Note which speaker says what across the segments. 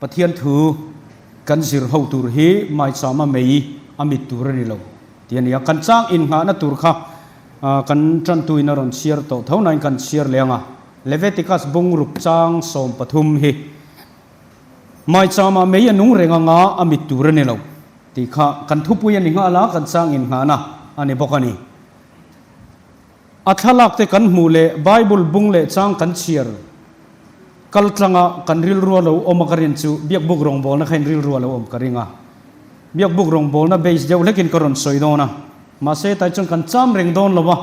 Speaker 1: Pathian thu kan zir ho tur hi maichama mei a mit tur a ni lo tih a ni a. Kan chang innghahna tur kha kan tantuin a rawn chhiar tawh tho nain kan chhiar leh ang a. Leviticus bungruk chang 13 hi maichama mei a nung reng anga a mit tur a ni lo tih kha kan thupui a ni nghal a, kan chang innghahna a ni bawk a ni. A thlalak te kan hmuh leh Bible bung leh chang kan chhiar kal tlanga kan rilrua lo awm a ka rin chu Biakbuk rawngbawlna kha in rilrua lo awm ka ring a. Biakbuk rawngbawlna base deuh hlekin ka rawn sawi dawn a. Mahse tai chuan kan cham reng dawn lo a.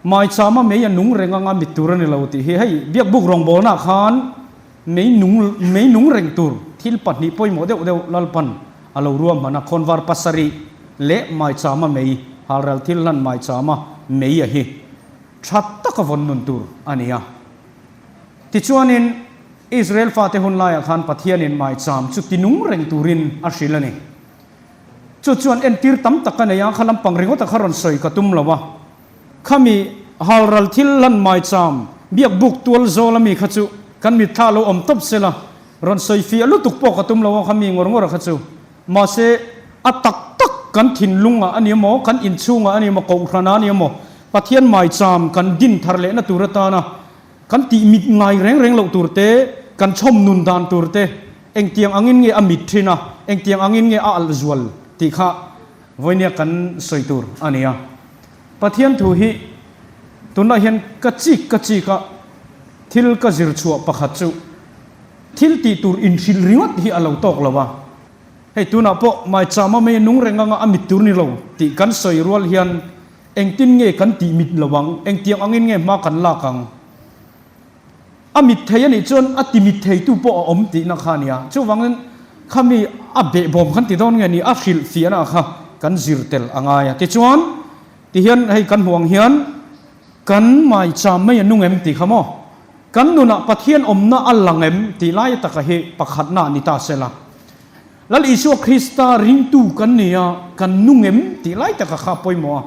Speaker 1: Maichama mei a nung reng anga mit tur a ni lo tih hi hei Biakbuk rawngbawlnaah khan mei nung mei nung reng tur thil pahnih pawimawh deuh deuh Lalpan a lo ruahman a, khawnvar pasarih leh maichama mei, halral thil hlan maichama mei a hi tha taka vawn nun tur a ni a. Tichuanin Israel fate hun laiah khan Pathianin maicham chu tinung reng turin a hrilh a ni. Chu chuan entir tam tak a nei a, kha lampang ringawta kha rawn sawi ka tum lo a. Khami halral thil hlan maicham biakbuk tual zawl ami kha chu kan mitthla lo awm tawp sela, rawn sawi fiah lutuk pawh ka tum lo a khami ngawr ngawr a kha chu. Mahse, a tak tak kan thinlungah a ni emaw, kan inchhungah a ni emaw, kohhranah a ni emaw, Pathian maicham kan din thar lehna tur atana kan tih mit ngai reng reng loh tur te, kan chhawm nun dan tur te, engtiang angin nge a mit thin a, engtiang angin nge a alh zual tih kha vawinia kan sawi tur a ni a. Pathian thu hi tunah hian ka chik ka chik a, thil ka zir chhuah pakhat chu thil tih tur inhrilh ringawt hi a lo tawk lo a, hei tunah pawh maichama mei a nung reng anga a mit tur ni lo tih kan sawi rual hian engtin nge kan tih mit lo ang, engtiang angin nge hma kan lak ang? A mit thei a nih chuan a ti mit theitu pawh a awm tihna kha a nia. Chuvangin khami a behbawm kan ti dawn nge ni, a hrilh fiahna kha kan zir tel a ngai a. Tichuan, tihian hei kan hmuh ang hian kan maicham mai a nung em tih kha maw? Kan nunah Pathian awmna a lang em tih lai taka hi pakhatna a ni ta sela. Lal Isua Krista ringtu kan ni a, kan nung em tih lai taka kha a pawimawh a.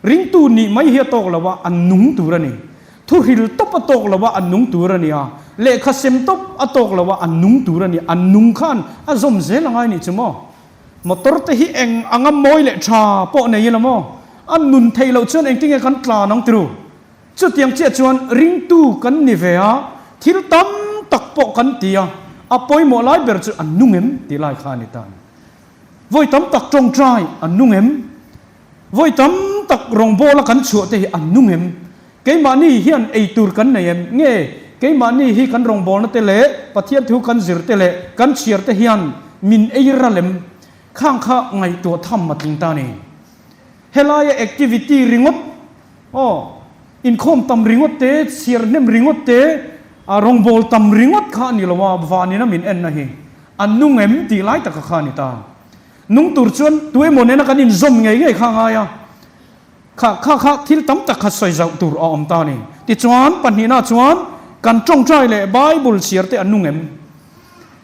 Speaker 1: Ringtu nih mai hi a tawk lo a, an nung tur a ni. Thuhril tawp a tawk lo a, an nung tur a ni a. Lehkha sem tawp a tawk lo a, an nung tur a ni. An nung khan a zawm zel a ngai nih chu maw? Motor te hi eng anga mawi leh tha pawh nei ila maw? A nun theih loh chuan engtinge kan tlan ang tiru? Chutiang chiah chuan ringtu kan ni ve a, thil tam tak pawh kan ti a, a pawimawh lai ber chu an nung em tih lai kha a ni ta a ni. Vawi tam tak tawngtai an nung em? Vawi tam tak rawngbawla kan chhuah te hi an nung em? Keimahni hian ei tur kan nei em? Nge keimahni hi kan rawngbawlna te leh Pathian thu kan zir te leh kan chhiar te hian min ei ral em? Khang kha ngaihtuah tham a tling ta a ni. Helaia activity ringawt aw, inkhawm tam ringawt te, chhiar hnem ringawt te, rawngbâwl tam ringawt kha a ni lo a, vanina min enna hi an nung em tih lai taka kha a ni ta. Nung tur chuan tu emaw nena kan inzawm ngei ngei kha a ngai a, kha kha kha thil tam tak kha sawi zauh tur a awm ta a ni. Tichuan, pahnihna chuan kan tawngtai leh Bible chhiar te an nung em?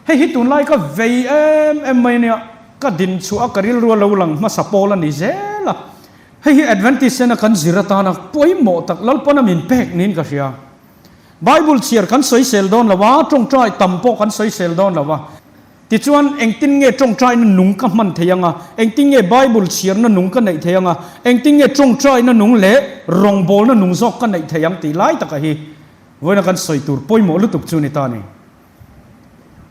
Speaker 1: Hei hi tunlai ka vei em em mai ania, ka din chhuah a ka rilru a lo lang hmasa pawl a ni zel a. Hei hi Adventist ena kan zir atana pawimawh tak Lalpana min pek niin ka hria. Bible chhiar kan sawisel dawn lo a, tawngtai tam pawh kan sawisel dawn lo a. Tichuan, engtin nge tawngtaina nung ka hman thei anga, engtin nge Bible chhiarna nung ka neih thei anga, engtin nge tawngtaina nung leh rawngbawlna nung zawk ka neih thei ang tih lai taka hi vawiina kan sawi tur pawimawh lutuk chu ni ta a ni.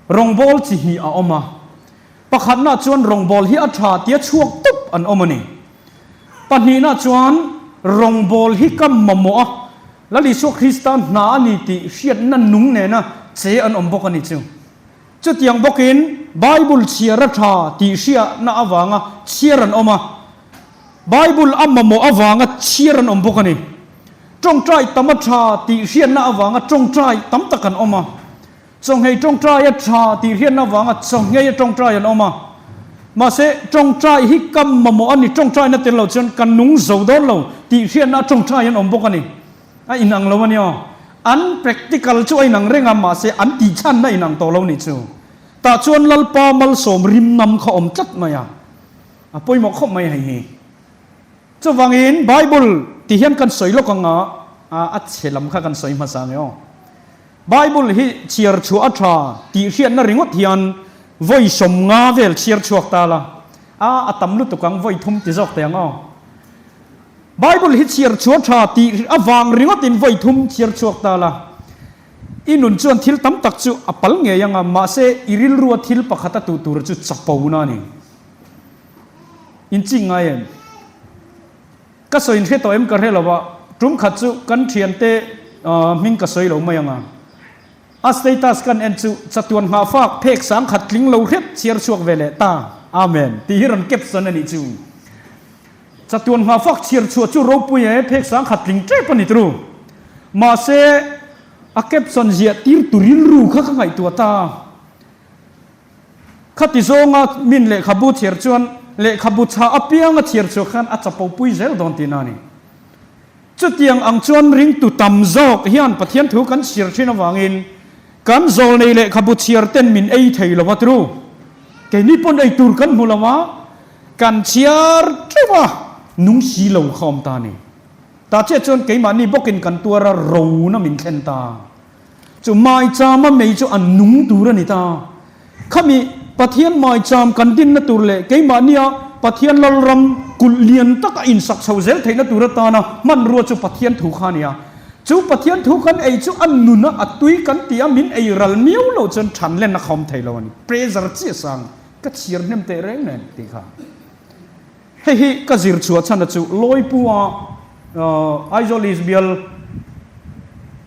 Speaker 1: Rawngbâwl chi hnih a awm a, pakhatna chuan rawngbâwl hi a tha tia chhuak tawp an awm a ni. Pahnihna chuan rawngbâwl hi ka mamawh a, Lal Isua Krista hna a ni tih hriatna nung nena che an awm bawk a ni chu. Chutiang bawkin Bible chhiar a tha tih hriatna avanga chhiar an awm a, Bible a mamawh avanga chhiar an awm bawk a ni. Tawngtai tam a tha tih hriatna avanga tawngtai tam tak an awm a, chawnghei tawngtai a tha tih hriatna avanga chawnghei a tawngtai an awm a. Mahse, tawngtai hi ka mamawh a ni, tawngtaina tel lo chuan ka nung zo dawn lo tih hriatna a tawngtai an awm bawk a ni. A inang lo a nia. An practical chu a inang reng a, mahse an tihchhanna a inang tawh lo nih chu. Tah chuan Lalpa malsawm rim nam kha awm tlat mai a, a pawimawh khawp mai hei hi. Chuvangin Bible ti hian kan sawi lawk ang a, a chhe lam kha kan sawi hmasa nge aw. Bible hi chhiar chhuah a tha tih hriatna ringawt hian vawi 50 vel chhiar chhuak ta la, a a tam lutuk ang vawi thum ti zawk teh ang aw. Bible hi chhiar chhuah a tha tih avang ringawtin vawi thum chhiar chhuak ta la, i nun chuan thil tam tak chu a pal ngei ang a, mahse i rilrua thil pakhat a tuh tur chu chapona a ni. Inching ngai em? Ka sawi in hre tawh em ka hre lo a, tum khat chu kan thiante hming ka sawi lo mai ang a. A status kan en chu chatuan nghahfak phek sangkhat tling lo hrep chhiar chhuak ve leh ta. Amen tih hi rawn caption a nih chu. Chatuan nghahfak chhiar chhuah chu ropui e, phek sangkhat tling tep a ni tru. Mahse a caption ziah tir tu rilru kha ka ngaihtuah ta. Khati zawnga min lehkhabu chhiar chuan lehkhabu chhah apianga chhiar chhuah khan a chapo pui zel dawn tihna a ni. Chutiang ang chuan ringtu tam zawk hian Pathian thu kan chhiar thin avangin kan zawlnei lehkhabu chhiar ten min ei thei lo a tru. Keini pawn ei tur kan hmu lo a, kan chhiar teuh a, nung si lo kha awm ta a ni. Ta chiah chuan keimahni bawkin kan tuar a, rona min thlen ta. Chu maichama mei chu an nung tur a ni ta. Khami Pathian maicham kan dinna tur leh keimahnia Pathian Lalram kulh lian taka insak chho zel theihna tur atana hmanrua chu Pathian thu kha a ni a. Chu Pathian thu kan ei chu a nuna a tui kan ti a, min ei ral miau lo chuan than len a khawm thei lo a ni. Pressure chiah sang ka chhiar hnem teh reng nen tih kha. Hei hi ka zir chhuah chhan a chu Lawipua Aizawl East Bial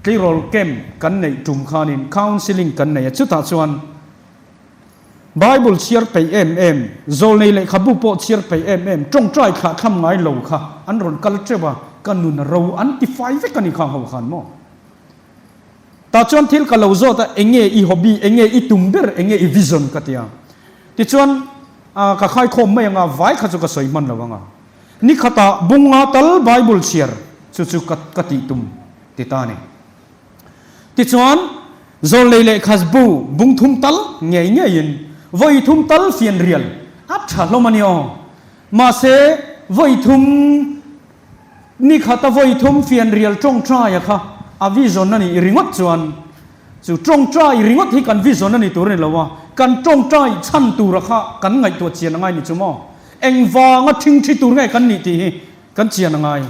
Speaker 1: tleirawl camp kan neih tum khanin counselling kan nei a, chutah chuan Bible chhiar peih em em, zawlnei lehkhabu pawh chhiar peih em em, tawngtai thlah thlam ngai lo kha an rawn kal teuh a, ka nun a ro an ti fai vek a ni khang ho khan maw? Tah chuan thil ka lo zawt a, enge i hobby, enge i tum ber, enge i vision ka ti a. Tichuan ka khaikhawm mai anga vai kha chu ka sawi hman lo anga. Ni khatah bunga tal Bible chhiar chu chu ka ka tih tum ti ta a ni. Tichuan Zawlnei lehkha bu bung thum tal ngei ngeiin vawi thum tal fianrial a tha hlawm a ni aw. Mahse vawi thum Ni khata vawi thum fianrial tawngtaia kha a vision a nih ringawt chuan chu tawngtai ringawt hi kan vision a ni tur a ni lo a, kan tawngtai chhan tura kha kan ngaihtuah chian a ngai ni chu maw? Engvanga thingthi tur nge kan nih tih hi kan chian a ngai.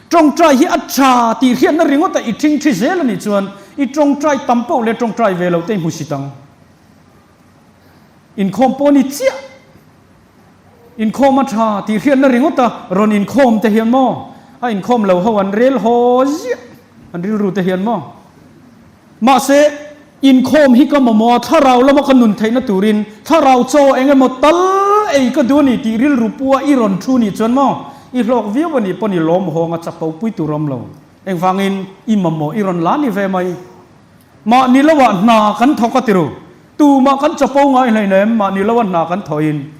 Speaker 1: Tawngtai hi a tha tih hriatna ringawta i thingthi zel a nih chuan i tawngtai tam poh leh tawngtai ve lo te i hmusit ang. Inkhawm pawh a ni chiah. Inkhawm a tha tih hriatna ringawt a, rawn inkhawm te hian maw? A inkhawm lo ho an rel haw ziah an rilru te hian maw? Mahse, inkhawm hi ka mamawh a, thlarau lama ka nun theihna turin thlarau chaw eng emaw tal ei ka duh a ni tih rilru pua i rawn thu nih chuan maw? I hlawk viau a nih pawn i lawm hawng a chapo pui tur awm lo. Engvangin i mamawh i rawn la ni ve mai. Mahni loah hna kan thawk a ti ru. Tumah kan chapo ngai hleinem, mahni loa hna kan thawhin.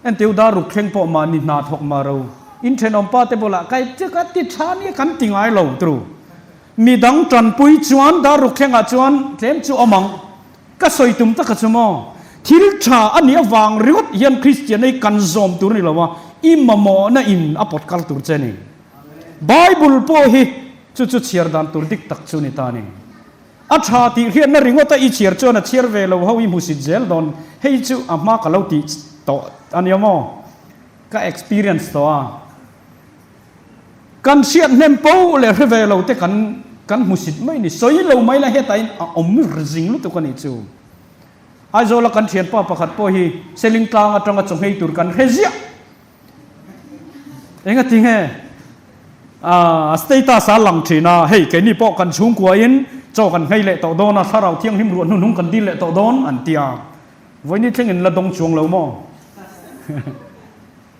Speaker 1: Entiu dar ruk thleng pawh mahni hna thawk mah ro. In thenawm pa te bulah kai chu ka ti tha nia kan ti ngai lo ti ru. Midang tanpui chuan dar ruk thlengah chuan tlem chu awm ang. Ka sawi tum taka chu maw? Thil tha a nih avang ringawt hian Kristian ei kan zawm tur a ni lo a, i mamawhna in a pawt kal tur che a ni. Bible pawh hi chu chu chhiar dan tur dik tak chu ni ta a ni. A tha tih hriatna ringawt a i chhiar chuan a chhiar ve lo ho i hmusit zel dawn. Hei chu a hma ka lo tih tawh a nia maw? Ka experience tawh a. Kan hriat hnem poh leh hre ve lo te kan kan hmusit mai ni. Sawi lo mai la hetah in a awm zing lutuk a nih chu. Aizawl a kan thianpa pakhat pawh hi Seling tlang atanga chaw nghei tur kan hre ziah. Enga ti nge? A status a lang thin a, hei keini pawh kan chhungkuain chaw kan nghei leh tawh dawn a, thlarau thianghlim ruah hnuhnung kan dil leh tawh dawn an ti a. Vawiini thlengin la dawng chuang lo maw?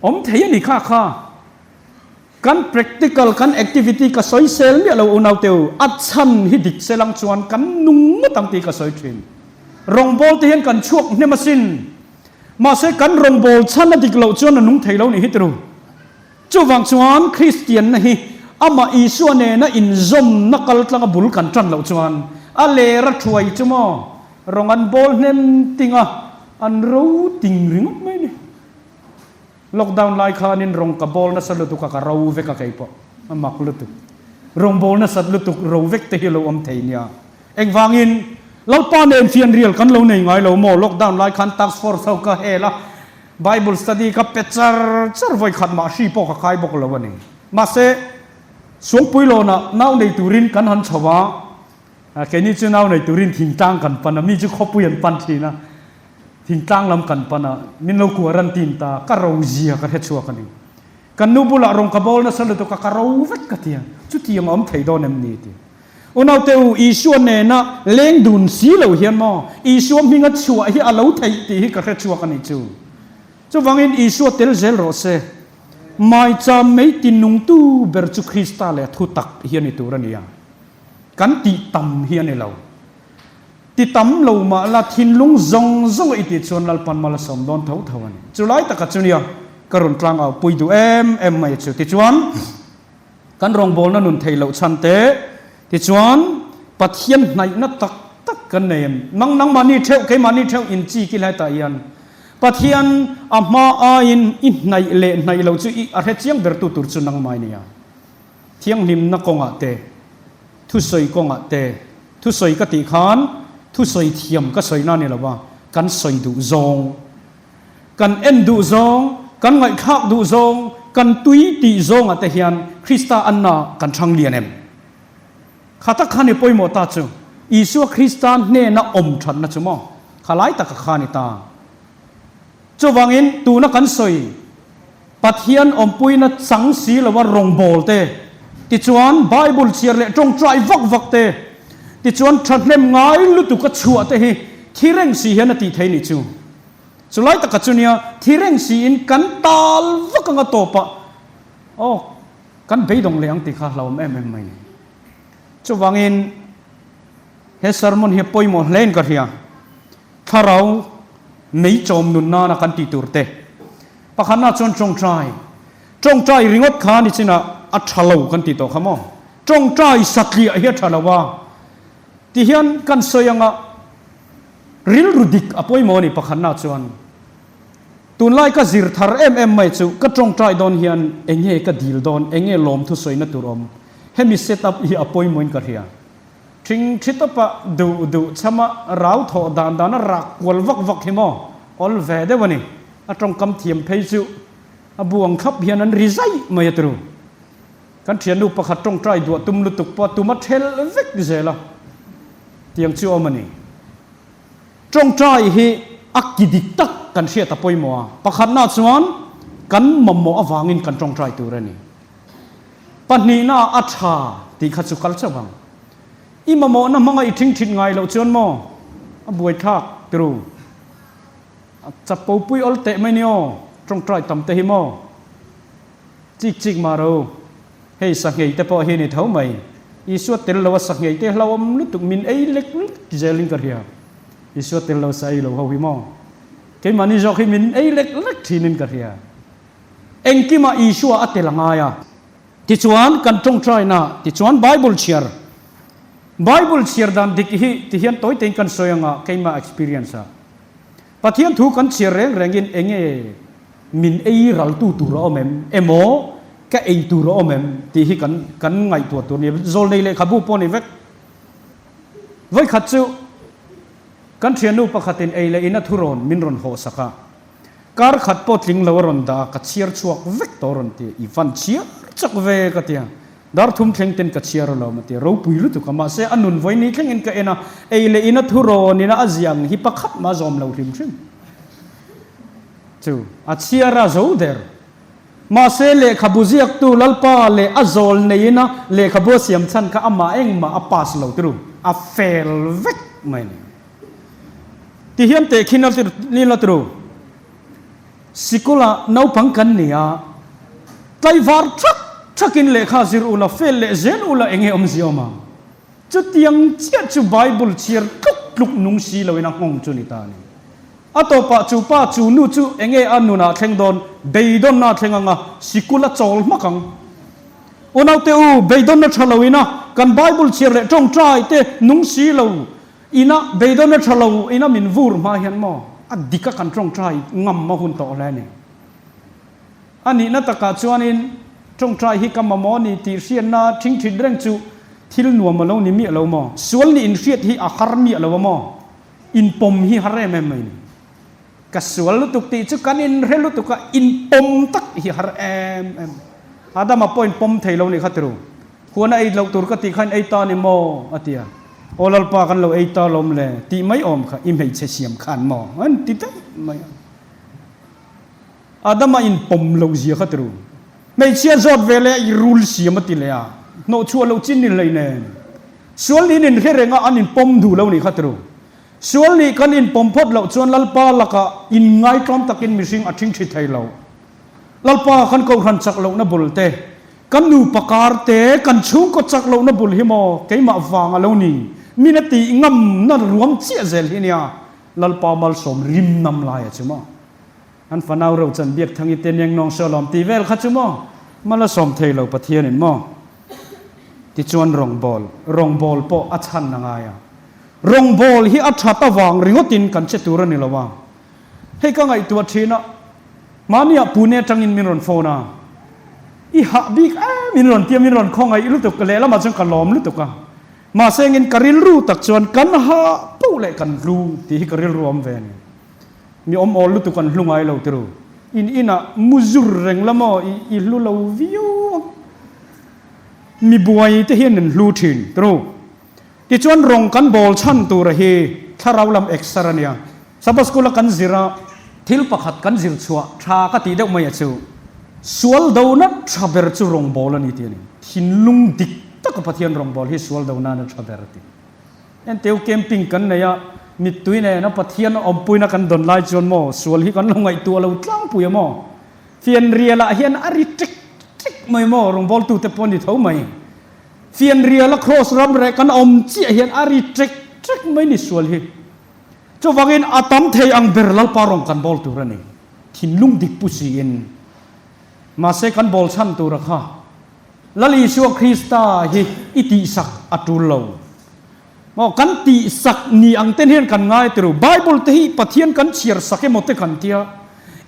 Speaker 1: Awm thei a ni kha kha. Kan practical, kan activity ka sawi sel miah lo unau teu, a chhan hi dik se lang chuan kan nung ngawt ang tih ka sawi thin. Rawngbâwl te hian kan chhuak hnem asin. Mahse kan rawngbâwl chhan a dik loh chuan a nung thei lo nih hi tiru. Chuvang chuan Kristianna hi amah Isua nena inzawmna kal tlanga bul kan ṭan loh chuan a ler a ṭhuai chu maw rawng an bâwl hnem ting a, an ro ting ringawt mai ni. Lockdown lai khanin rawng ka bâwl nasa lutuk a, ka ro vek a kei pawh a mak lutuk. Rawngbâwl nasat lutuk ro vek te hi lo awm thei nia. Engvangin? Lalpa nen fianrial kan lo nei ngai lo maw? Lockdown lai khan task force ho ka hel a, Bible study ka pe char char vawi khat mah hri pawh ka kai bawk lo a ni. Mahse, Suangpuilawnah nau nei turin kan han chho a, keini chu nau nei turin thingtlang kan pan a, mi chu khawpui an pan thin a, thingtlang lam kan pan a, min lo quarantine ta, ka ro zia ka hre chhuak a ni. Kan nu bulah rawng ka bawl nasa lutuk a, ka ro vek ka ti a, chutiang a awm thei dawn em ni? ti. Unaute u, Isua nena leng dun si lo hian maw, Isua hminga chhuah hi a lo theih tih hi ka hre chhuak a nih chu. Chuvangin Isua tel zel rawh se. Maicham mei tinungtu ber chu Krista leh a thutak hi a ni tur a ni a. Kan tih tam hi a ni lo. Ti tam lo mah la thinlung zawng zawng a i tih chuan Lalpan mal a sawm dawn tho tho a ni. Chu lai taka chu nia ka rawn tlang au pui duh em em mai chu. Tichuan kan rawngbawlna nun theih loh chhan te, tichuan Pathian hnaihna tak tak kan nei em? Nang nangmahni theuh, keimahni theuh in chi ki hlai tah hian Pathian a hma aiin i hnaih leh hnaih lo chu i a hre chiang bertu tur chu nangmah i nia. Thianghlimna kawngah te, thusawi kawngah te, thusawi ka tih khan thusawi thiam ka sawi na ni lo va, kan sawi duh zawng, kan en duh zawng, kan ngaihthlak duh zawng, kan tui tih zawngah te hian Krista anna kan chhang lian em? Kha tak kha ni pawimawh ta chu, Isua Krista hnena awm thatna chu maw? Kha lai taka kha ni ta. Chuvangin tuna kan sawi Pathian awmpuina chang si lova rawngbâwl te, tichuan Bible chhiar leh tawngtai vak vak te, tichuan thahnem ngai lutuk a chhuah te hi thi reng si hian a tih thei nih chu. Chulai taka chu nia thi reng siin kan tal vak anga tawpah aw kan beidawng leh ang tih kha hlauhawm em em mai ni. Chuvangin he sermon hi a pawimawh hlein ka hria. Thlarau mei chawm nun nana kan tih tur te. Pakhatna chuan tawngtai. Tawngtai ringawt kha ni chinah a tha lo kan tih tawh kha maw? Tawngtai satliah hi a tha lo a. Tihian kan sawi anga rilru dik a pawimawh a ni pakhatna chuan. Tunlai ka zir thar em em mai chu ka tawngtai dawn hian enge ka dil dawn, enge lawmthu sawina tur awm. Hemi set up hi a pawimawhin ka hria. Thing thi tawpa duh duh chhama rau thawh dan dana rak kual vak vak hi maw awl ve deuh a ni. A tawngkam thiam phei chu a buang thlap hian an ri zaih mai a turu. Kan thiannu pakhat tawngtai duah tum lutuk pawh a tum a thel vek zel a, tiang chu awm a ni. Tawngtai hi a ki dik tak kan hriat a pawimawh a, pakhatna chuan kan mamawh avangin kan tawngtai tur a ni. Pahnihna a tha tih kha chu kal chauh ang. I mamawhna hmanga i thingthit ngai loh chuan maw a buaithlak tru. A chapo pui awl teh mai ni aw, tawngtai tam te hi maw. Chik chik mah ro, hei sahnghei te pawh hi ni tho mai. Isua tel lo a sahnghei te hlauhawm lutuk min ei lek lek zelin ka hria. Isua tel lo sa ei lo ho hi maw. Keimahni zawk hi min ei lek lek thinin ka hria. Engkimah Isua a tel a ngai a. Tichuan, kan tawngtaina, tichuan Bible chhiar. Bible chhiar dan dik hi tihian tawi tein kan sawi anga keimah experience a. Pathian thu kan chhiar reng rengin enge min ei raltu tur a awm em? Emaw ka ei tur a awm em? Tih hi kan kan ngaihtuah tur a ni. Zawlnei lehkhabu pawh a ni vek. Vawikhat chu kan thiannu pakhatin ei leh in a thurawn min rawn hawhsak a. Kar khat pawh tling lo a rawn dah a, ka chhiar chhuak vek tawh a rawn ti. I van chhiar chak ve ka ti a. Dar thum thleng ten ka chhiar alawm a ti a, ropui lutuk a. Mahse a nun vawi ni thlengin ka en a, ei leh in a thu rawn in a a zia ang hi pakhat mah a zawm lo hrim hrim. Chu a chhiar a zo der. Mahse lehkhabu ziaktu Lalpa leh a zawl neiin a lehkhabu a siam chhan kha amah engmah a pass lo turu, a fail vek mai a ni. Ti hian tehkhin a ni la turu. Sikula naupang kan ni a, tlaivar thak thakin lehkha zir ula, fel leh zel ula eng nge awmzia awm ang? Chutiang chiah chu Bible chhiar tluk tluk nung si loin a nghawng chu ni ta a ni. A tawpah chu pa chu nu chu eng nge a nunah thleng dawn? Beidawnna a thleng ang a, sikul a chawl hmak ang. Unaute u, beidawnna tha loin a kan Bible chhiar leh tawngtai te nung si lo Ina beidawn a tha lo, ina min vur hma hian maw a dik a kan tawngtai ngam a hun tawh hle a ni. A nihna takah chuanin tawngtai hi ka mamawh a ni tih hriatna thingthit reng chu. Thil nuam a lo ni miah lo maw? Sual nih inhriat hi a har miah lo a maw? Inpawm hi har em em mai ni. Ka sual lutuk tih chu kan inhre lutuk a, inpawm tak hi har em em. Adama pawh inpawm thei lo nih kha tiru. Huan a ei loh tur ka tih kha in ei ta ni maw? a ti a. Aw Lalpa kan lo ei ta lawm le tih mai awm kha i hmeichhe siam khan maw? An ti daih mai a. Adama inpawm loh zia kha tiru. Hmeichhia zawt ve leh i rul siam a ti leh a, hnawhchhuah loh chin ni hlei nen. Sual niin inhre reng a an inpawm duh lo nih kha tiru. Sual nih kan inpawm phawt loh chuan Lalpa lakah inngaitawm takin mihring a ṭhingṭhi thei lo. Lalpa kan kohhran chak lohna bul te, kan nupa kar te, kan chhungkaw chak lohna bul hi maw keimah vang a lo ni, min a tih ngamna ruam chiah zel hi nia Lalpa malsawm rim nam lai a chu maw. An fanau reuh chan biak thangi te neng nawng sawlawm tih vel kha chu maw mal a sawm thei lo Pathianin maw tichuan rawngbâwl rawngbâwl pawh a chhan a ngai a rawngbâwl hi a that avang ringawtin kan che tur a ni lo a hei ka ngaihtuah thin a mahniah Pune atangin min rawn phone a i hah bik em min rawn tia min rawn khawngaih lutuk lehlamah chuan ka lawm lutuk a mahse engin ka rilru tak chuan kan hah poh leh kan hlu tih hi ka rilru awm ve a ni. Mi awm awl lutuk an hlu ngai lo tiru. In inah mu zur reng la maw i hlu lo viau ang. Mi buai te hian an hlu thin tiru. Tichuan rawng kan bawl chhan tura hi thlarau lam eksar a nia. Sabbath school a kan zir a, thil pakhat kan zir chhuah tha ka tih deuh mai a chu sual dona tha ber chu rawng bawl a ni tih a ni. Thinlung dik taka Pathian rawng bawl hi sual do nana tha ber a ti. Enteu camping kan nei a, mittui nena Pathian awmpuina kan dawn lai chuan maw sual hi kan lo ngaihtuah lo tlangpui a maw? Fianrialah hian a ri ṭek ṭek mai maw rawngbawltute pawh a ni tho mai. Fianriala Kraws ram reh kan awm chiah hian a ri ṭek ṭek mai ni sual hi. Chuvangin a tam thei ang ber Lalpa rawng kan bawl tur a ni. Thinlung dik pu siin. Mahse kan bawl chhan tura kha Lal Isua Krista hi i tihsak a tul lo. Maw, kan tihsak ni ang ten hian kan ngai tiru. Bible te hi Pathian kan chhiar sak emaw te kan tia.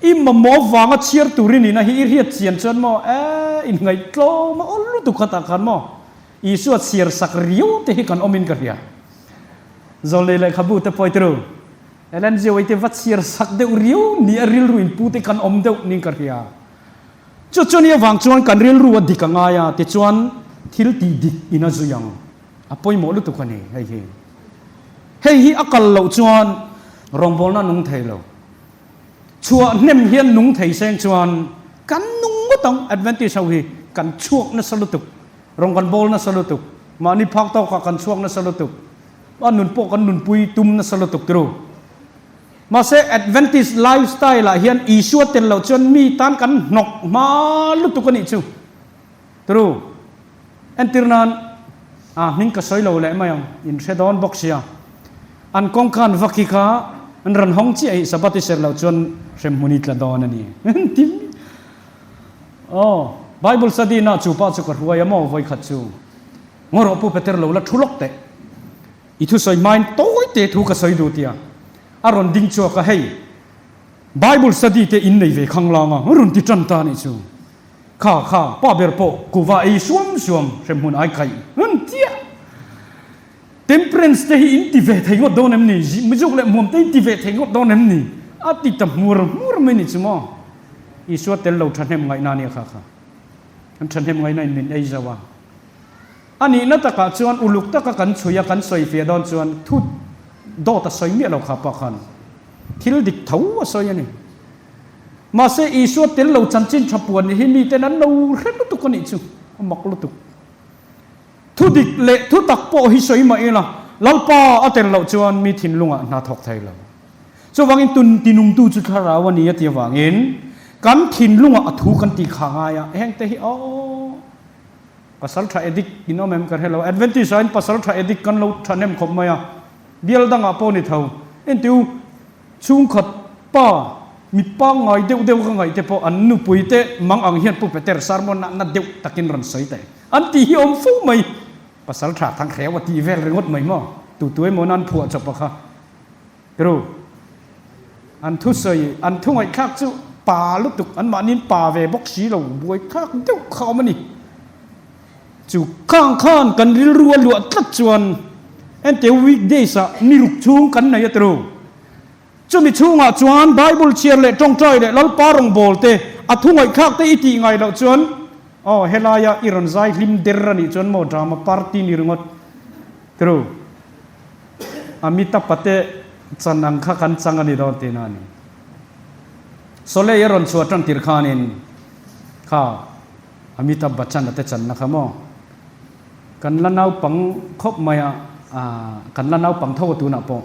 Speaker 1: I mamawh avanga chhiar tur i nihna hi i hriat chian chuan maw, eh, inngaihtlawm a awl lutuk khatah khan maw, Isua chhiar sak riau te hi kan awmin ka hria. Zawlnei lehkhabu te pawh i tiru. Ellen G. White va chhiar sak deuh riau ni a rilru inpu te kan awm deuh niin ka hria. Chu chu ni avang chuan kan rilru a dik a ngai a, tichuan thil tih dik in a zui ang. A pawimawh lutuk a ni hei hi. Hei hi a kal loh chuan rawngbawlna a nung thei lo. Chhuah hnem hian nung thei seng chuan kan nung ngawt ang. Adventist ho hi kan chhuak nasa lutuk, rawng kan bawl nasa lutuk, mahni phak tawkah kan chhuak nasa lutuk, a nun pawh kan nunpui tum nasa lutuk tiro. Mahse, Adventist lifestyle ah hian Isua tel loh chuan mi tan kan hnawk hma lutuk a nih chu. True. Entir nan, ah hming ka sawi lo leh mai ang, in hre dawn bawk sia. An kawngka an va kik a, an rawn hawng chiah hi Sabbath i ser loh chuan hremhmun i tla dawn a ni. Tin, aw, Bible study na chu pa chu ka hruai a maw vawikhat chu. Ngaw rawh Pu Peter lo la thu lawk teh. I thusawi hmain tawi te thu ka sawi duh tia a rawn ding chhuak a, hei Bible study te in nei ve khang lang a rawn ti tan ta nih chu. Kha kha pa ber pawh kuva ei suam suam hremhmun ai kaih rawn tia. Temperance te hi in ti ve thei ngawt dawn em ni? Mizuk leh hmuam te in ti ve thei ngawt dawn em ni? A ti ta hmur hmur mai nih chu maw. Isua tel lo thahnem ngaihna nia kha kha. An thahnem ngaihna in min ei zo a. A nihna takah chuan uluk taka kan chhui a, kan sawi fiah dawn chuan thu dawt a sawi miah lo kha pa khan thil dik tho a sawi a ni. Mahse Isua tel lo chanchin tha puan hi miten an lo hre lutuk a nih chu, a mak lutuk. Thu dik leh thu tak pawh hi sawi mah ila, Lalpa a tel loh chuan mi thinlungah hna thawk thei lo. Chuvangin tun tinungtu chu thlarau a ni a ti avangin kan thinlungah a thu kan tih kha ngai a, hengte hi aw. Pasal tha edik in awm em ka hre lo. Adventist ah in pasal tha edik kan lo thahnem khawp mai a, bial dangah pawh ni tho. Entiu chhungkhat pa mi pangngai deuh deuh ka ngaih te pawh an nupui te mang ang hian Pu Peter sermon ah na deuh takin rawn sawi teh. An tih hi awm fo mai. Pasal tha thang hreu a tih vel ringawt mai maw? Tu tu emaw nan phuah chawp a kha. Ru. An thusawi, an thu ngaihthlak chu pa lutuk, anmahniin pa ve bawk si lo, buaithlak deuh kha awm a ni. Chu khang khan kan rilru a luah tlat chuan enteh weekdays ah ni ruk chhung kan nei a ti ru. Chumi chhungah chuan Bible chhiar leh tawngtai leh Lalpa rawngbâwl te, a thu ngaihthlâk te i tih ngai loh chuan, aw helaia i rawn zai hlim der a nih chuan maw drama party ni ringawt ti ru. Amitabh te chan ang kha kan chang a ni dawn tihna a ni. Soleil a rawn chhuah tan tir khanin kha Amitabh Bachchan a te channa kha maw kan la naupang khawp mai a, kan la naupang tho a tunah pawh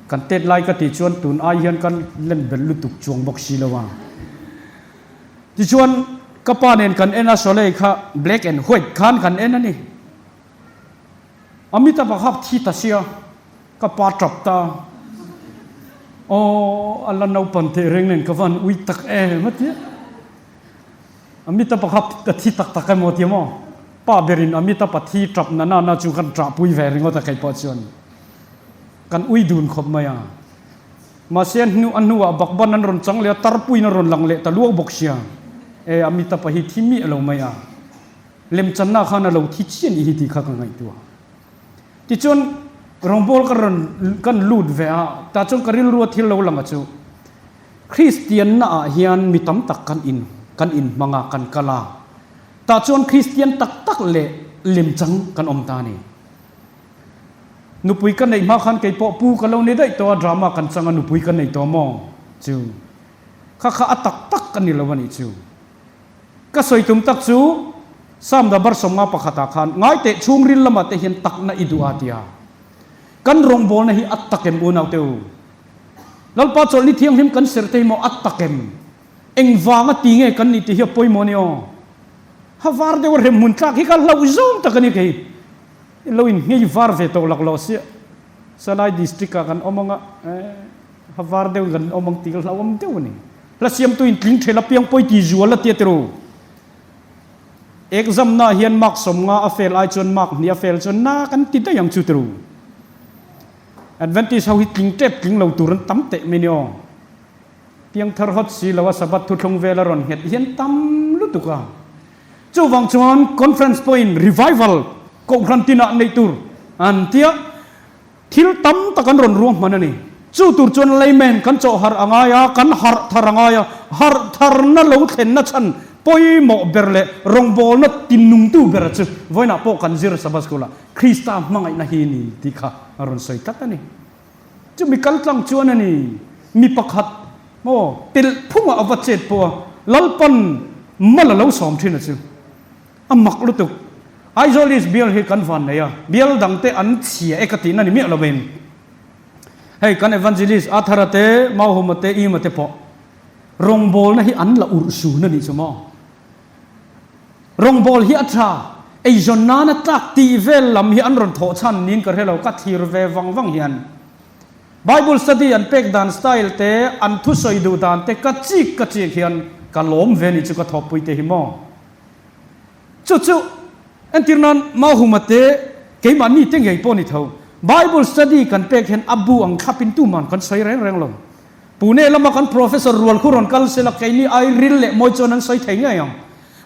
Speaker 1: kan tet lai ka tih chuan tun ai hian ka len belh lutuk chuang bawk si lo a. Tichuan ka pa nen kan en a Soleil kha black and white khan kan en a ni. Amitabh a khap thi ta sia. Ka pa tap ta. Aw, a la naupan teh reng nen ka van ui tak em a tia. Amitabh a khap a thi tak tak emaw tia maw? Pa berin Amitabh a thi tap na na na chu kan ṭah pui ve ringawt a kei pawh chuan kan ui dun khawp mai a. Mahse a hnu a hnuah bakban an rawn chang leh a, tarpuiin a rawn lang leh ta luau bawk sia. E, Amitabh a hi thi miah lo mai a. Lemchanna khan a lo thi chiah nih hi tih kha ka ngaihtuah. Tichuan, rawngbawl ka rawn kan lut ve a, tah chuan ka rilru a thil lo lang a chu, Kristianna ah hian mi tam tak kan in kan inhmang a, kan kal a, tah chuan Kristian tak tak leh lemchang kan awm ta a ni. Nupui ka neih hma khan kei pawh pu ka lo ni daih tawh a, drama kan chang a, nupui ka nei tawh maw? Chu kha kha a tak tak a ni lo a nih chu. Ka sawi tum tak chu Sam Dabar 51 ah khan ngaiteh chhungril lamah te hian takna i duh a tia. Kan rawngbawlna hi a tak em unaute u? Lalpa chawlhni thianghlim kan serh te hi maw a tak em? Engvanga ti nge kan nih tih hi a pawimawh ni aw. Ha var deuh a rem hmun tlak hi ka hlauh zawng tak a ni kei. I lo inngei var ve tawh lak lo sia. Salai district ah kan awm anga eh ha var deuh in kan awm ang tih ka hlauhawm deuh a ni. Hla siamtu in tling thel apiang pawi ti zual a tia tiro. Exam na hian mark 50 a fail ai chuan mark 2 a fail chuan na kan ti daih ang chu tiro. Adventist ho hi tling tep tling lo tur an tam teh mai ni aw. Piang thar hawt si lo a Sabbath thuthlung vel a rawn nghet hian tam lutuk a. Chuvang chuan conference pawhin revival kohhran tinah neih tur an tia. Thil tam tak an rawn ruang hman a ni. Chu tur chuan layman kan chawh harh a ngai a, kan harh thar a ngai a. Harh tharna lo thlenna chhan pawimawh ber leh rawngbawlna tinnungtu bera chu vawiinah pawh kan zir Sabbath School-ah Krista hmangaihna hi ni tih kha a rawn sawi tlat a ni. Chu mi kaltlang chuan a ni, mi pakhat maw telh phungah a va chet pawh a, Lalpan mal a lo sawm thin a chu. A mak lutuk. Aizawl East bial hi kan van nei a, bial dang te an chhia e ka tihna ni miah lovin. Hei kan Evangelist Athara te, Mauhuma te, Ima te pawh rawngbawlna hi an la urh sun a nih chu maw. Rawngbâwl hi a ṭha, eizawn nâna tlâk tih vêl lam hi an rawn thawh chhan niin ka hre lo, ka thlir ve vang vang hian. Bible study an pêk dan style te, an thusawi duh dan te ka chîk ka chîk hian ka lâwm ve nih chu ka thawhpui te hi maw. Chu chu entir nan Mahuma te keimahni te ngei pawh ni tho. Bible study kan pek hian a bu ang thlapin tuman kan sawi reng reng lo. Pune lama kan Professor rual khu rawn kal sela keini ai ril leh mawi chuan an sawi thei ngei ang.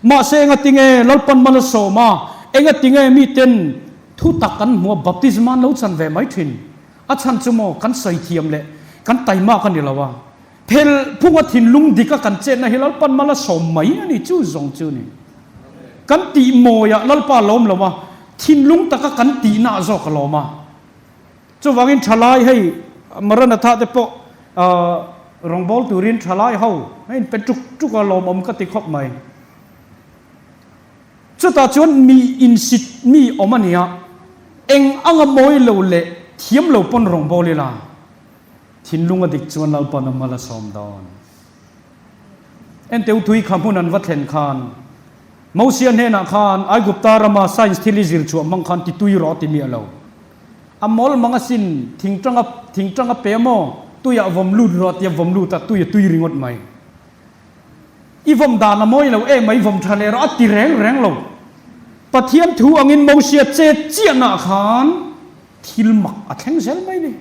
Speaker 1: Mahse engatinge Lalpan mal a sawm a, engatinge miten thu tak an hmu a baptism an lo chan ve mai thin. A chhan chu maw kan sawi thiam leh kan taima ka ni lo a. Phel phunga thinlung dika kan chetna hi Lalpan mal a sawm mai a ni, chu zawng chu ni. Kan tih mawiah Lalpa a lawm lo a, thinlung taka kan tihna zawk a lawm a. Chuvangin thalai hei Maranatha te pawh rawngbâwl turin thalai ho a inpe ṭuk ṭuk a, lawmawm ka ti khawp mai. Chutah chuan mi insit mi awm a nia, eng anga mawi lo leh thiam lo pawn rawngbâwl ila. Thinlung a dik chuan Lalpan a mal a sawm dawn. Enteu tui kha hmun an va thlen khan Mosia hnenah khan Aigupta rama science thil i zir chhuah hmang khan ti tui rawh a ti miah lo. A mawl mang asin thingtanga thingtanga pe maw tuiah vawm lut rawh a tia vawm lut a tui a tui ringawt mai. I vawm dan a mawi lo em mai vawm tha leh rawh a ti reng reng lo. Pathian thu angin Mosia chet chiahnaah khan Thil mak a thleng zel mai ni.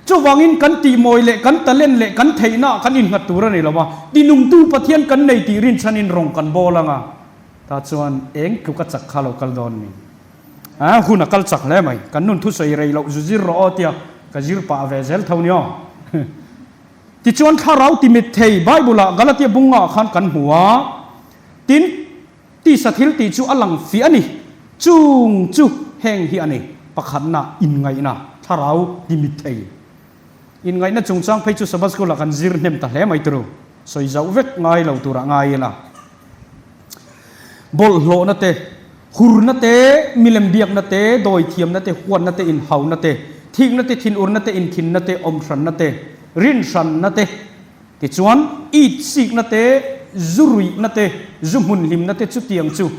Speaker 1: Chuvangin kan tihmawi leh kan talent leh kan theihna ah kan innghat tur a ni lo a, tinungtu Pathian kan nei tih rinchhanin rawng kan bawl ang a. Tah chuan eng tluk a chak kha lo kal dawn ni. A hun a kal chak hle mai. Kan nun thusawi rei loh zu zir rawh aw tia ka zir pah ve zel tho ni aw. Tichuan thlarau ti mit thei Bible ah Galatia bunga ah khan kan hmu a, tin tisa thil tih chu a lang fiah a ni. Chung chu heng hi a ni, pakhatna inngaihna thlarau ti mit thei. Inngaihna chungchang phei chu Sabbath School ah kan zir hnem ta hle mai turu. Sawi zauh vek ngai lo turah ngai ila. Bawlhhlawhna te, hurna te, milem biakna te, dawithiamna te, huatna te, inhauna te, thikna te, thinurna te, inthinna te, awmhranna te, rinhranna te, tichuan itsikna te, zu ruihna te, zu hmunhlimna te chutiang chu.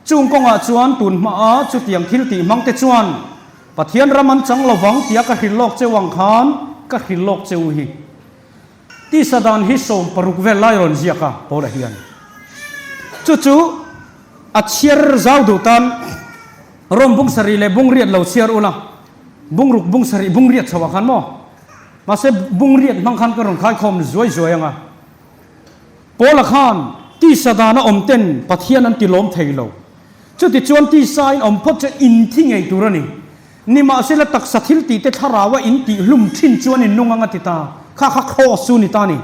Speaker 1: Chung kawngah chuan tun hmaa chutiang thil tih hmangte chuan Pathian ram an chang lovang tia ka hrilh lawk cheu ang khan ka hrilh lawk cheu hi. Tisa dan hi 16 vel lai rawn ziak a Paula hian. Chu chu a chhiar zau duh tan Rom bung sarih leh bung riat lo chhiar ula, bung ruk bung sarih bung riat chhoah khan maw? Mahse bung riat hmang khan ka rawn khaikhawm zuai zuai ang a. Paula khan tisa dana awm ten Pathian an ti lawm thei lo. Chutichuan tisa in awm phawt chu in thi ngei tur a ni. Nimahsela taksa thil tih te thlarau a in tih hlum thin chuan in nung ang a ti ta. Kha kha cross chu ni ta ni.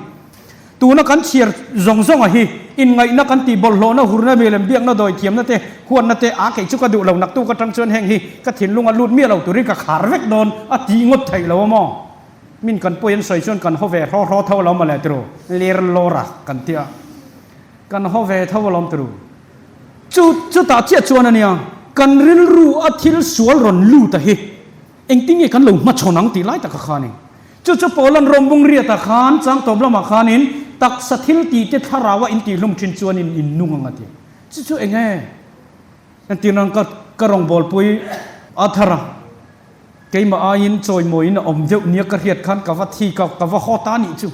Speaker 1: Tuna kan chhiar zawng zawng a hi inngaihna kan tih bawlhhlawhna hurna milem biakna dawi thiamna te huatna te a keih chu ka duh lo naktuk atang chuan heng hi ka thinlung a lut miah lo turin ka khar vek dawn a tih ngawt theih lo a maw? Min kan pawi an sawi chuan kan haw ve hraw hraw tho lo mawle turu ler lawr a kan tia kan haw ve tho alawm turu. Chu chutah chiah chuan a nia, kan rilru a thil sual rawn lut a hi engtin nge kan lo hmachhawn ang tih lai taka kha a ni. Chu chu Paulan Rom bung riatah khan chang tawp lamah khanin taksa thil tih te thlarau a intihhlum thin chuanin in nung ang a ti. Chu chu eng nge? Entir nan ka ka rawngbawlpui a thar a, keimah aiin chawimawiin a awm deuh nia ka hriat khan ka va thi ka ka va haw ta nih chu.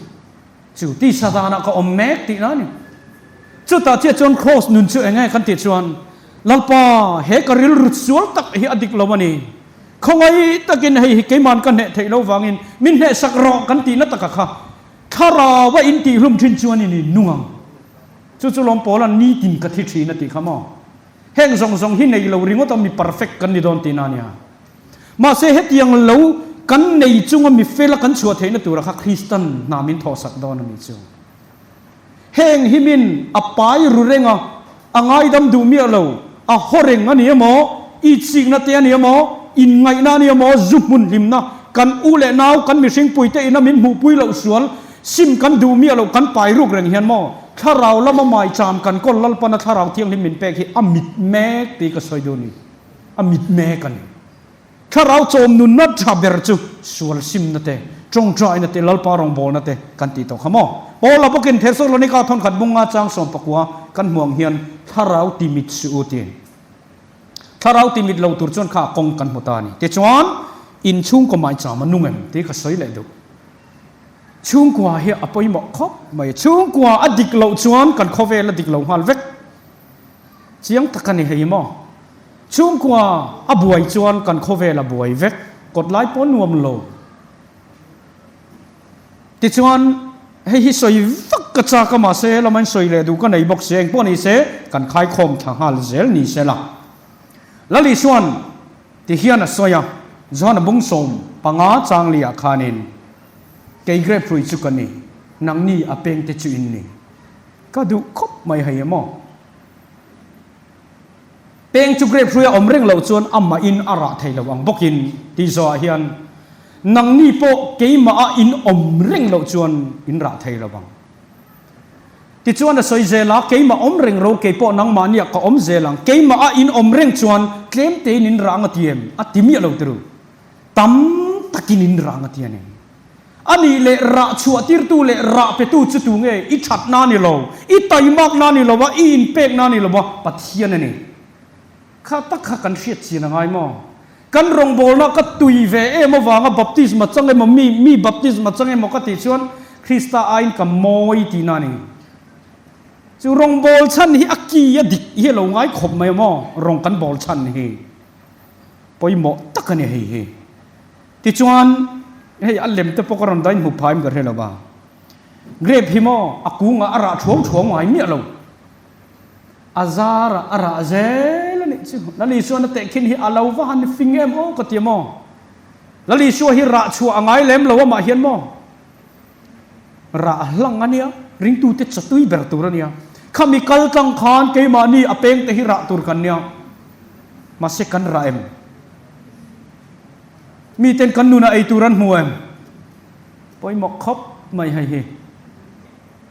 Speaker 1: Chu tisa danah ka awm mek tihna a ni. Chutah chiah chuan Kraws nun chu eng nge kan tih chuan, Lalpa, he ka rilru sual tak hi a dik lo a ni. Khawngaih takin hei hi keiman ka hneh theih lo vangin min hnehsak rawh kan tihna taka kha Thlarau a intihhlum thin chuan in in nung ang. Chu chu lawm Paula'n nitin ka thi thin a tih kha maw? Heng zawng zawng hi nei lo ringawt a mi perfect kan ni dawn tihna a nia. Mahse hetiang lo kan nei chunga mi fela kan chhuah theihna tura kha Kristan hna min thawhsak dawn a ni chu. Heng hi min a pai ru reng a, a ngaidam duh miah lo, a haw reng a ni emaw, itsikna te a ni emaw, inngaihna a ni emaw, zu hmun hlimna, kan u leh nau, kan mihring puite ina min hmuhpui loh sual, sim kan duh miah loh kan pai ruk reng hian maw, thlarau lama maicham kan kawl Lalpana thlarau thianghlim min pek hi a mit mek tih ka sawi duh a ni. A mit mek a ni. Thlarau chawm nunna tha ber chu sual simna te, tawngtaina te, Lalpa rawngbawlna te kan tih tawh kha maw? Paula bawkin Thesalonika thawnkhat bunga chang 19 kan hmuh ang hian thlarau ti mit suh u ti. Thlarau ti mit lo tur chuan kha a kawng kan hmu ta a ni. Tichuan, in chhungkaw maicham a nung em tih ka sawi leh duh. Chhungkua hi a pawimawh khawp mai. Chhungkua a dik loh chuan kan khawvel a dik lo nghal vek. Chiang tak a ni hei maw? Chhungkua a buai chuan kan khawvel a buai vek, kawt lai pawh nuam lo. Tichuan, hei hi sawi vak ka chak a, mahse helama in sawi leh duh ka nei bawk si, engpawh ni se kan khaikhawm thla nghal zel ni se la. Lali chuan ti hian a sawi a, Johana bung 15 chang liah khanin, Kei grape hrui chu ka ni, nangni a pengte chu in ni. Ka duh khawp mai hei emaw? Peng chu grape hruia awm reng loh chuan amahin a rah thei lo ang bawkin tih zawhah hian nangni pawh keimah a in awm reng loh chuan in rah thei lo ang. Tichuan a sawi zel a, keimah awm reng ro kei pawh nangmahniah ka awm zel ang, keimah a in awm reng chuan tlem tein in rah ang a ti em? A ti miah lo tiru. Tam takin in rah ang a ti a ni. A nih leh rah chhuah tirtu leh rah petu chu tu nge? I thatna a ni lo, i taimakna a ni lo a, i inpekna a ni lo a, Pathian a ni. Kha tak kha kan hriat chian a ngai maw? Kan rawngbawlna ka tui ve em avanga baptisma chang emaw, mi mi baptisma chang emaw ka tih chuan Krista aiin ka mawi tihna a ni. Chu rawngbâwl chhan hi a ki a dik hi a lo ngai khawp mai maw? Rawng kan bâwl chhan hi pawimawh tak a ni hei hi. Tichuan, hei a lem te pawh ka rawn dain hmu phaim ka hre lo va. Grape hi maw a kungah a rah thuau thuau ngai miah lo. A zarah a rah zel a nih chu. Lal Isuan a tehkhin hi a lo va han fing em aw ka ti maw? Lal Isua hi rah chhuah a ngai lem lo amah hian maw? Rah hlang a nia, ringtute chawtui ber tur a nia. Khami kal tlang khan keimahni a pengte hi rah tur kan nia. Mahse kan rah em? Miten kan nunah ei tur an hmu em? Pawimawh khawp mai hei hi.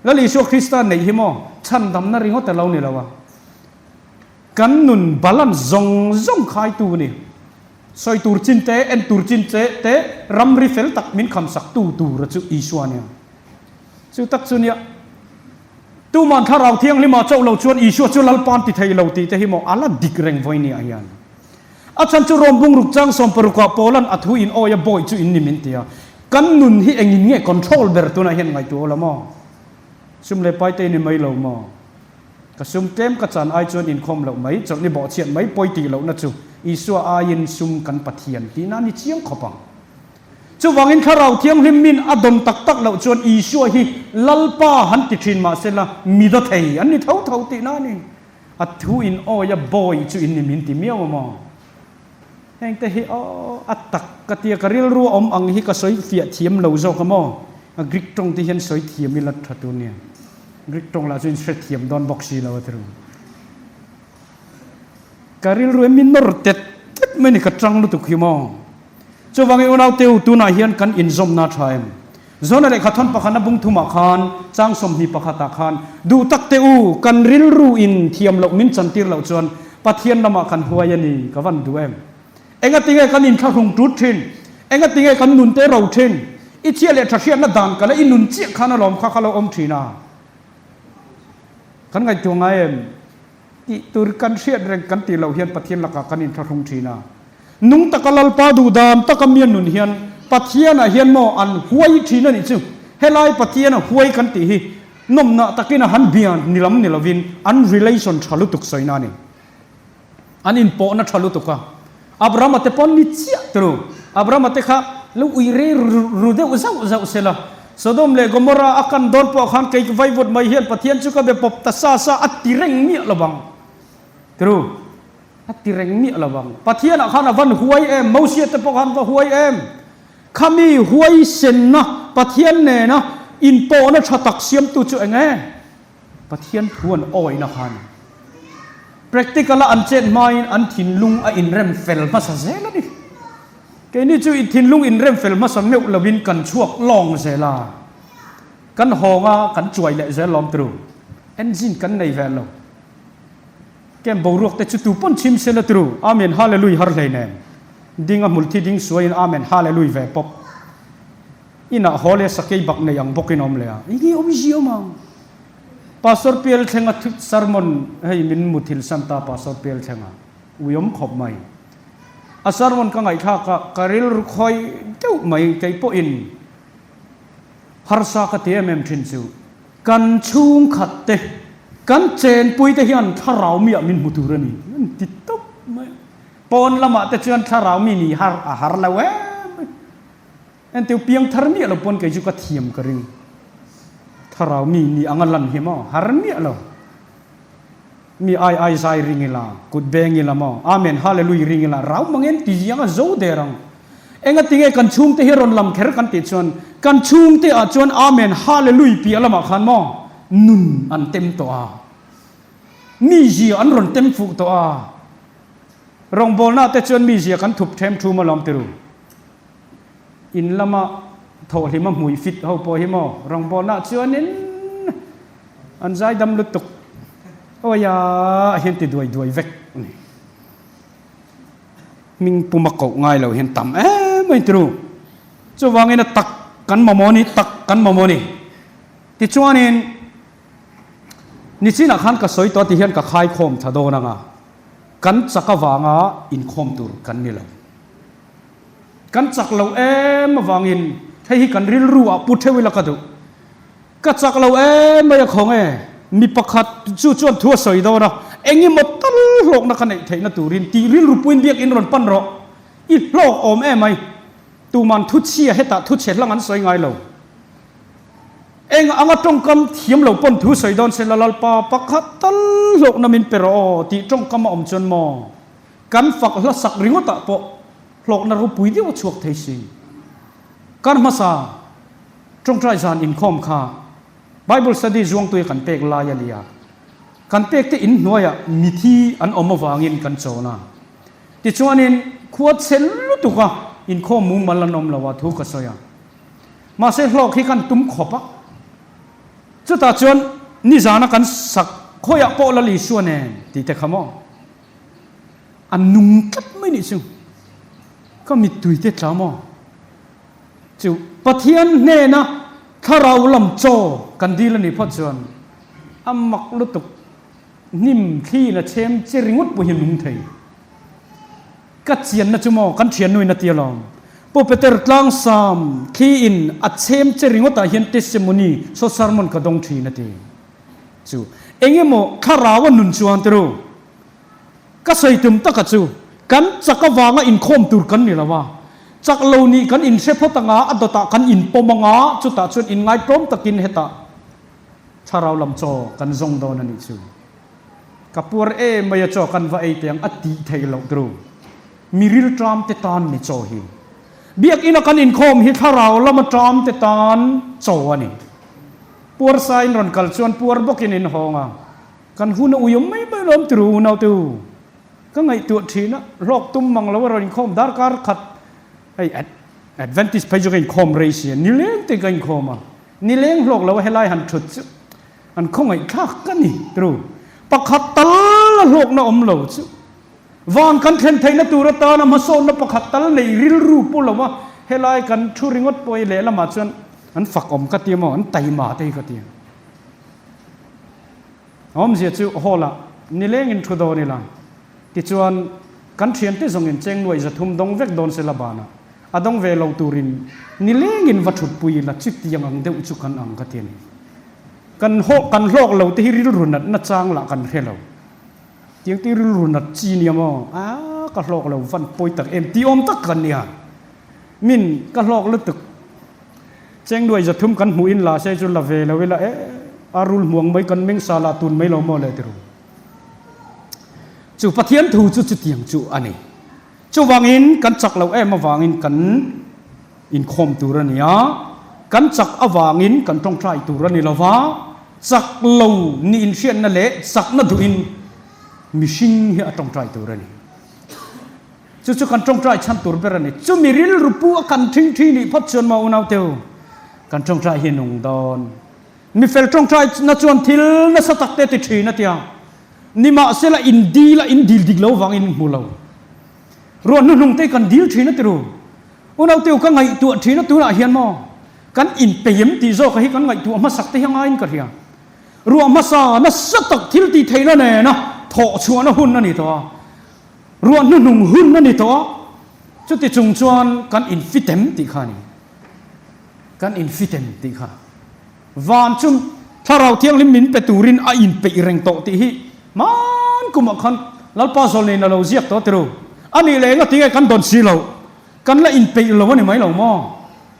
Speaker 1: Lal Isua Krista neih hi maw chhandamna ringawt a lo ni lo a, kan nun balance zawng zawng khaitu a ni. Sawi tur chin te, en tur chin che te, ramri fel tak min khamsak tu tura chu Isua a nia. Chu tak chu nia, tuman Thlarau Thianghlima chauh lo chuan Isua chu Lalpa an ti thei lo tih te hi maw a la dik reng vawi nia hian. A chhan chu Rom bungruk chang sawmparukah Paulan a thu in awi a bawi chu in ni min ti a. Kan nun hi engin nge control ber tunah hian ngaihtuah aw la maw? Sum leh pai te ni mai lo maw? Ka sum tlem ka chan ai chuan inkhawm loh mai, chawlhni bawhchhiat mai pawi tih lohna chu Isua aiin sum kan Pathian tihna a ni chiang khawp ang. Chuvangin Thlarau Thianghlim min a dawn tak tak loh chuan Isua hi Lalpa han ti thin mahsela mi daw thei an ni tho tho tihna a ni. A thu in awi a bawi chu in ni min ti miau a maw? Heng te hi aw a tak ka tia ka rilru a awm ang hi ka sawi fiah thiam lo zawk a maw? A Greek tawng te hian sawi thiam ila tha tur nia. Greek tawng lah chu in hre thiam dawn bawk si lo a ti ru. Ka rilru hi mi nawr tet tet mai ni ka tang lutuk hi maw? Chuvangin unauteu tunah hian kan inzawmna a tha em? Zona lehkha thawn pakhatna bung thumah khan, chang 21 ah khan, Duh tak teh u, kan rilru in thiam loh min chantir loh chuan Pathian lamah kan huai a ni, ka van duh em? Engatinge kan inthlahrung tut thin? Engatinge kan nun te ro thin? I chhia leh tha hriatna dan ka la i nun chiah khan alawm kha kha lo awm thin a. Kan ngaihtuah ngai em? Tih tur kan hriat reng kan tih loh hian Pathian lakah kan inthlahrung thin a. Nung taka Lalpa duhdam taka mi an nun hian Pathianah hian maw an huai thin a nih chu. Helai Pathiana huai kan tih hi nawmnah takin a han bia ni lam ni lovin an relation tha lutuk sawina a ni. An inpawhna tha lutuk a. Abrahama te pawn ni chiah turu. Abrahama te kha lo ui rei ru deuh zauh zauh se la. Sodom leh Gomorrah a kan dawn pawh khan kei vaivut mai hian Pathian chu ka be pawp ta sa sa a ti reng miah lo vang. Turu. A ti reng miah lo vang. Pathianah khan a van huai em? Mosia te pawh khan va huai em? Khami huaisenna Pathian nena inpawhna tha tak siamtu chu eng e? Pathian thu an awihna kha a ni. Practical a an chet hmain an thinlung a inrem fel hmasa zel a ni. Keini chu i thinlung inrem fel hmasa meuh lovin kan chhuak lawng zel a, kan hawng a, kan chuai leh zel lawm turu. Engine kan nei ve lo. Kem boruak te chu tu pawn chhim sela turu. Amen Hallelui har hlei nen. Ding a hmul thi ding suaiin Amen Hallelui ve pawp. Inah haw leh sakei bak nei ang bawkin awm leh a, enge awmzia awm ang? Pastor Pial thlenga sermon hei min muthil san ta Pastor Pial thlenga ui awm khawp mai. A sermon ka ngaihthlak a, ka rilru khawi deuh mai kei pawhin harsa ka ti em em thin chu kan chhungkhat te kan chenpui te hian thlarau miah min hmu tur a ni an ti tawp mai. Pawn lamah te chuan thlarau mi nih har a har lo em mai. Entiu piang thar miah lo pawn kei chu ka thiam ka ring. Thlarau mi ni anga lan hi maw? Har miah lo. Mi ai ai zai ring ila, kut beng ila maw? Amen Hallelui ring ila, rau mang en ti ziang a zo der ang. Enga tinge kan chhungte hi rawn lam kher kan tih chuan, kan chhungte ah chuan Amen Hallelui piah lamah khan maw? Nun an tem tawh a. Mi zia an rawn tem fuh tawh a. Rawngbawlna te chuan mi zia kan thup them thum alawm ti ru. In lama thawhhlima hmui fit ho pawh hi maw rawngbawlna chuanin an zaidam lutuk awia hian ti duai duai vek a ni. Hming puma koh ngai lo hian tam em mai tiru. Chuvangin a tak kan mamawh ni, tak kan mamawh ni. Tichuanin nichinah khan ka sawi tawh ti hian ka khaikhawm tha dawn anga kan chak avanga inkhawm tur kan ni lo. Kan chak lo em avangin hei hi kan rilru ah pu theuh ila ka duh. Ka chak lo em mai a khawng e, mi pakhat chu chuan thu a sawi dawn a, eng emaw tal hlawkna ka neih theihna turin tih rilru puin biakin rawn pan rawh. I hlawk awm em mai. Tuman thu chhia hetah thu chhe hlang an sawi ngai lo. Eng anga tawngkam thiam lo pawn thu sawi dawn se la Lalpa pakhat tal hlawkna min pe rawh aw tih tawngkam a awm chuan maw kan fak hla sak ringawtah pawh hlawkna ropui deuh a chhuak thei si. Kar hmasa tawngtai zan inkhawm kha Bible study zuangtuia kan pek lai a nia. Kan pek te in hnuaiah mithi an awm avangin kan chawn a. Tichuanin khua chhe lutuka inkhawm mumal an awm lo a thu ka sawi a. Mahse hlawk hi kan tum khawp a. Chutah chuan nizana kan sak khawiah pawh Lal Isua nen tih te kha maw? A nung tlat mai nih chu. Ka mittui te tla maw? Chu Pathian hnena thlarau lam chaw kan dil a nih phawt chuan a mak lutuk hnim thliin a chhem che ringawt pawh hi a nung thei. Ka chianna chu maw kan thiannuin a ti alawm. Pu Peter tlangsam thliin a chhem che ringawtah hian testimony, short sermon ka dawng thin a ti. Chu eng emaw thlarau a nun chuan tiru. Ka sawi tum taka chu kan chak avanga inkhawm tur kan ni lo a, chak lo nih kan inhre phawt anga a dawtah kan inpawm anga chutah chuan inngaitlawm takin hetah thlarau lam chaw kan zawng dawn a nih chu. Ka puar em mai a chaw kan va ei teh ang a tih theih loh tru. Mi rilṭam te tan ni chaw hi. Biakina kan inkhawm hi thlarau lama ṭam te tan chaw a ni. Puar sa in rawn kal chuan puar bawkin in hawng a, kan hun a ui awm mai mai lawm tru unaute u. Ka ngaihtuah ṭhin a, hlawk tum mang lo a rawn inkhawm darkar khat hei Adventist phei chu ka inkhawm rei si a, nileng te ka inkhawm a, nileng hlawk lo a helai han ṭhut chu. An khawngaihthlak ka ni tru. Pakhat tal a hlawkna awm lo chu. Van kan thlen theihna tur atana hmasawnna pakhat tal nei rilru pu lo a, helai kan thu ringawt pawh hi lehlamah chuan an fak awm ka ti a maw, an taima te hi ka ti a. Awmzia chu hall ah nilengin thu dawn ila, tichuan kan thiante zawngin cheng nuaih 300 dawng vek dawn se la banah a dawng ve lo turin nilengin va thutpui ila chutiang ang deuh chu kan ang ka ti a ni. Kan hawh kan hlawk lo te hi rilru nat na chang lah kan hre lo. Tiang te rilru nat chi nia maw? Aa ka hlawk lo van pawi tak em ti awm tak kan nia. Min ka hlawk lutuk. Cheng nuai 300 kan hmuh in la se chu la ve lo ila e a rul hmuang mai kan meng sa lah tun mai lo maw le ti ru. Chu Pathian thu chu chutiang chu a ni. Chuvangin kan chak loh em avangin kan inkhawm tur a ni a, kan chak avangin kan tawngtai tur a ni lo va, chak lo ni inhriatna leh chakna duhin mihring hi a tawngtai tur a ni. Chu chu kan tawngtai chhan tur ber a ni. Chumi rilru pu a kan thingthi nih phawt chuan maw unauteu, kan tawngtai hi nung dawn. Mi fel tawngtai na chuan thil nasa tak te ti thin a tia. Nimahsela in dil a in dil dik lo vangin hmu lo. Ruah hnuhnung te kan dil thin a ti ru. Unauteu ka ngaihtuah thin a tunah hian maw kan inpeiem tih zawk hi kan ngaihtuah hmasak te hi a ngaiin ka hria. Ruah hmasa nasa tak thil tih theihna nena thawh chhuahna hun a ni tawh a. Ruah hnuhnung hun a ni tawh a. Chuti chung chuan kan infitem tih kha a ni. Kan infitem tih kha. Van chu Thlarau Thianghlim min pe turin a inpeih reng tawh tih hi hman kumah khan Lalpa zawl neiin a lo ziak tawh tiru. A nih leh enga tinge kan dawn si loh? Kan la inpeih lo a ni mai lo maw?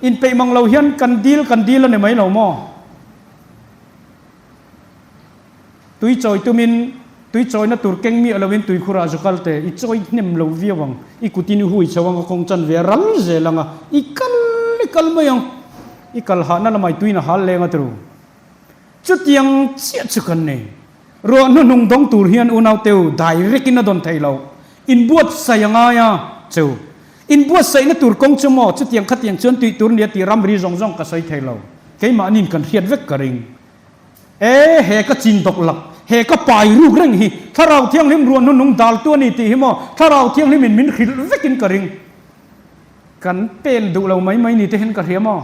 Speaker 1: Inpeih mang lo hian kan dil kan dil a ni mai lo maw? Tui chawi tumin tui chawina tur keng miah loin tuikhurah zu kal teh, i chawi hnem lo viau ang, i kutin i hui chho ang a kawng chan ve a ral zel ang a, i kal i kal mai ang, i kal hahna lamah i tuin a hal leng a tiru. Chutiang chiah chu kan nei. Ruah hnuhnung dawng tur hian unau teu direct in a dawn thei lo, inbuatsaih a ngai a, chu inbuatsaihna tur kawng chu maw chutiang khatiang chuan tih tur nia tih ramri zawng zawng ka sawi thei lo, keimahniin kan hriat vek ka ring. E, he ka chin dawk lak, he ka pai ruk reng hi Thlarau Thianghlim ruah hnunung daltu a ni tih hi maw Thlarau Thianghlimin min hrilh vekin ka ring. Kan pen duh lo mai mai ni te hian ka hria maw?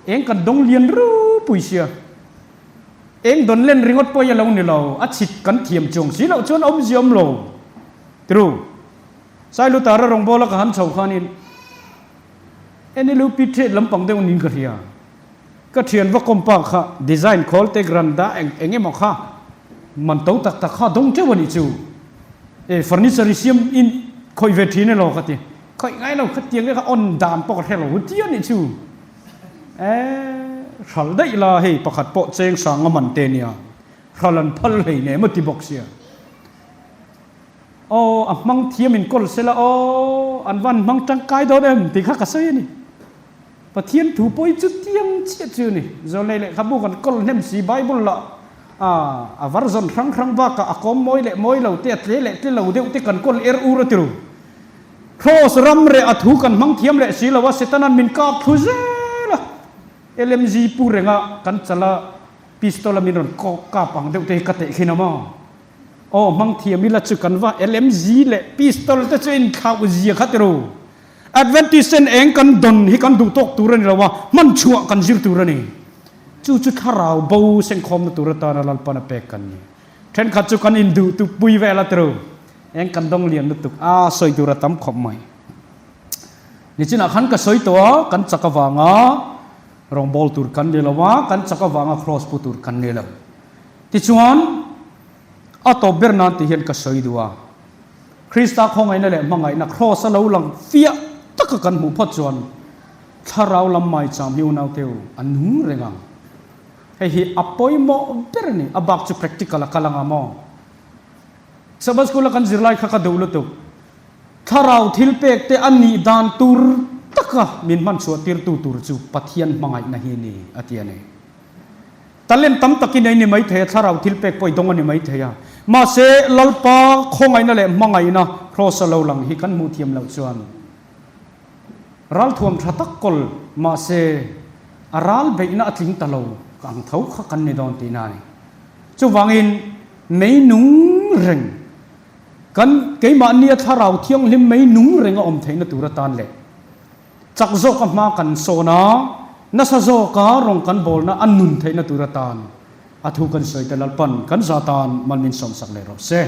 Speaker 1: Eng kan dawng lian rupui sia. Eng dawn len ringawt pawh hi a lo ni lo, a chhit kan thiam chuang si loh chuan awmzia awm lo. True. Sailutara rawngbawla ka han chho khanin NLUP trade lampang deuh niin ka hria. Ka thian va kawmpa kha design khawl te granda eng eng emaw kha man to tak tak kha dawng teuh a nih chu. E furniture i siam in khawih ve thin elaw ka ti. Khawih ngai lo khatiang te kha on dan pawh ka hre lo hu ti a nih chu. E. Hral daih la hei pakhat pawh cheng sang a man te nia, hral an phal hlei nem a ti bawk sia. Aw a hmang thiam in kawl sela aw an van hmang tangkai dawn em tih kha ka sawi a ni. Pathian thu pawh hi chu tiang chiah chu a ni. Zawlnei lehkhabu kan kawl hnem si Bible lah a a version hrang hrang bakah a kawm mawi leh mawi lo te a tle leh tle lo deuh te kan kawl er ur a ti ru. Kraws ram reh a thu kan hmang thiam leh si lo a, Setanan min kap thlu zel a, LMG pu renga kan chal a, pistol a min rawn kap ang deuh te hi ka teh khin a maw? Aw hmang thiam ila chu kan va LMG leh pistol te chu inthlauh zia kha ti ru. Adventist ten eng kan dawn hi kan duh tawk tur a ni lo a, hman chhuah kan zir tur a ni. Chu chu thlarau bo sengkhawmna tur atana Lalpan a pek kan ni. Thenkhat chu kan induh tu pui vel a ti ru. Eng kan dawng lian lutuk a, sawi tur a tam khawp mai. Nichinah khan ka sawi tawh a, kan chak avanga rawngbawl tur kan ni lo a, kan chak avanga kraws pu tur kan ni lo. Tichuan, a tawp ber nan tih hian ka sawi duh a, Krista khawngaihna leh hmangaihna kraws a lo lang fiah taka kan hmuh phawt chuan thlarau lam maicham hi unaute u a nung reng ang. Hei hi a pawimawh ber a ni, a bak chu practical a kal anga maw? Sabbath School a kan zirlai kha ka duh lutuk. Thlarau thil pek te a nih dan tur taka min hman chhuah tirtu tur chu Pathian hmangaihna hi a ni, a ti a ni. Talent tam tak i nei ni maithei a, thlarau thil pek pawh i dawng a ni maithei a. Mahse, Lalpa khawngaihna leh hmangaihna Kraws a lo lang hi kan hmuh thiam loh chuan ralthuam tha tak kawl mahse a ral beihna a tling ta lo ang tho kha kan ni dawn tihna a ni. Chuvangin, mei nung reng, kan keimahnia thlarau thianghlim mei nung reng a awm theihna tur atan leh chak zawka hma kan sawn a, nasa zawka rawng kan bawlna a nun theihna tur atan a thu kan sawi te Lalpan kan za tan mal min sawmsak leh rawh se.